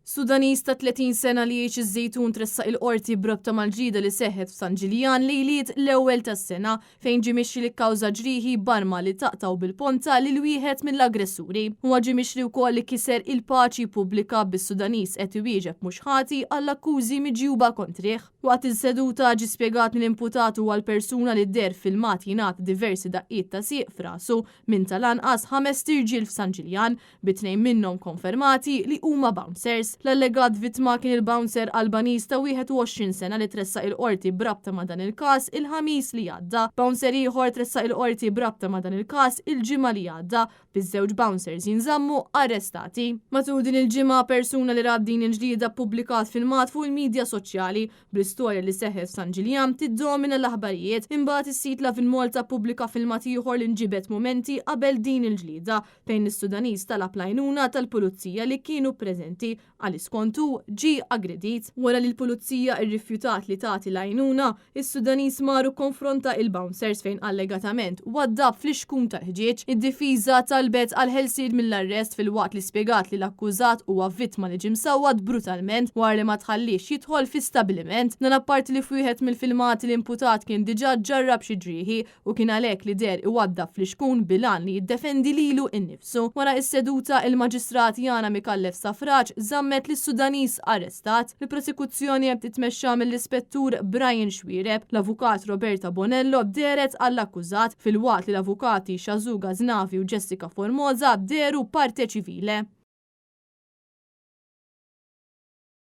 Sudaniż ta' 30 sena li jgħix iż-Żejtun tressaq il-Qorti b'rabta mal-ġlieda li seħħet f'San Ġiljan lejliet l-Ewwel tas-sena fejn ġie mixli li kkawża ġrieħi b'arma li taqtgħu bil-ponta lil wieħed mill-aggressuri. Huwa ġie mixli wkoll li kiser il-paċi pubblika bis-Sudaniż qed iwieġeb mhux ħati għall-akkużi miġjuba kontrih. Waqt is-seduta ġie spjegat li l-imputat huwa l-persuna li deher f'filmat jingħata diversi daqqiet ta' sieq f'rasu minn tal-anqas ħamest irġiel f'San Ġiljan, bi tnejn minnhom konfermati li huma bouncers. L-allegat vittma kien il-bouncer Albaniż ta' 21 sena li tressaq il-Qorti b'rabta ma' dan il-każ il-Ħamis li għadda. Bouncer ieħor tressaq il-Qorti b'rabta ma' dan il-każ il-Ġimgħa li għadda, biż-żewġ bouncers jinżammu arrestati. Matul din il-ġimgħa, persuna li rat din il-ġlieda ppubblikat filmat fuq il-midja soċjali Bl-istorja li seħħet f'San Ġiljan tiddomina l-aħbarijiet, imbagħad is-sit Lovin Malta ppubblika filmat ieħor li nġibed mumenti qabel din il-ġlieda, fejn is-Sudaniż talab l-għajnuna tal-pulizija li kienu preżenti għaliex skont hu ġie aggredit. Wara li l-pulizija rrifjutat li tagħti l-għajnuna, is-Sudaniż mar u kkonfronta il-bouncers fejn allegatament waddab flixkun tal-ħġieġ. Id-difiża talbet għall-ħelsien mill-arrest filwaqt li spjegat li l-akkużat huwa vittma li ġie msawwat brutalment wara li ma tħalliex jidħol fi stabbiliment. Dan apparti li f'wieħed mill-filmati l-imputat kien diġà ġarrab xi ġrieħi u kien għalhekk li deher iwaddab flixkun bil-għan li jiddefendi lilu nnifsu. Wara s-seduta, il-Maġistrat Yana Micallef Safraġ żammet lis-Sudaniż arrestat. Il-prosekuzzjoni qed titmexxa mill-Ispettur Brian Xuereb. L-Avukat Roberta Bonello dehret għall-akkużat, filwaqt li l-Avukati Shazu Ghaznavi u Jessica Formosa dehru parte civile.